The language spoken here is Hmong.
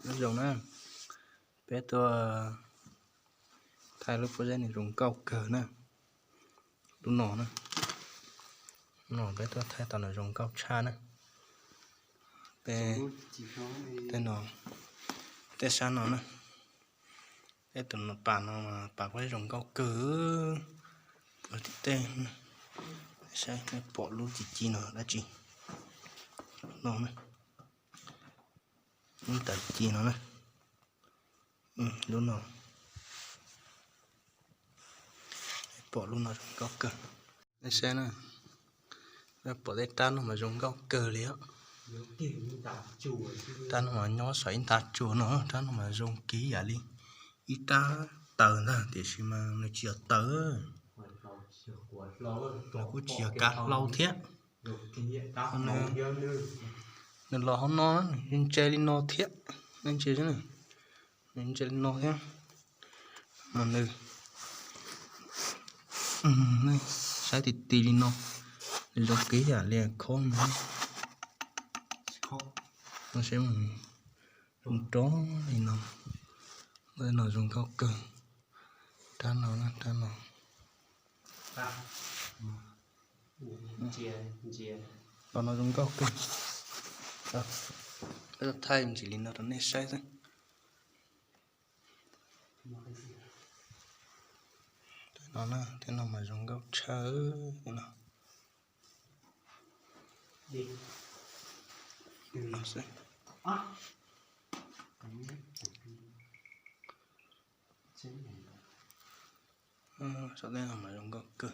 Nyob zoo na, peb tuaj thaij lub pob zeb no zoo nkauj kawg na. Lub no na, no peb tuaj thaij tau nws zoo nkauj tshaj na. Peb tej no, tej sab no na, tej tus pas no mas pas pob zeb zoo nkauj kawg. Ua tim tej saib pom lub ci ci no dab tsi no na. Lub taw ci no na, lub no, pom lub no zoo nkauj kawg. Nej saib na, pom tej rab no mas zoo nkauj kawg li os. Rab no mas nyob saum ib nta tsuas no, rab no mas zoo kiag yam li ib rab taws ntag, tiam sis mas nws tsis yog taws, nws kuj tsis yog kav hlau thiab. Nws los hauv no, nws ntse li no thiab, nej ntsia, nws ntse li no thiab. Mas nws, nej saib ti ti li no, nws zoo kiag yam li khob no. Saib, zoo rov li no, no zoo nkauj kawg. Rab no, rab no, los no zoo nkauj kawg. Thaij ntsis li no rau nej saib xwb. No, tej no mas zoo nkauj tshaj no. Saib tej no mas zoo nkauj kawg.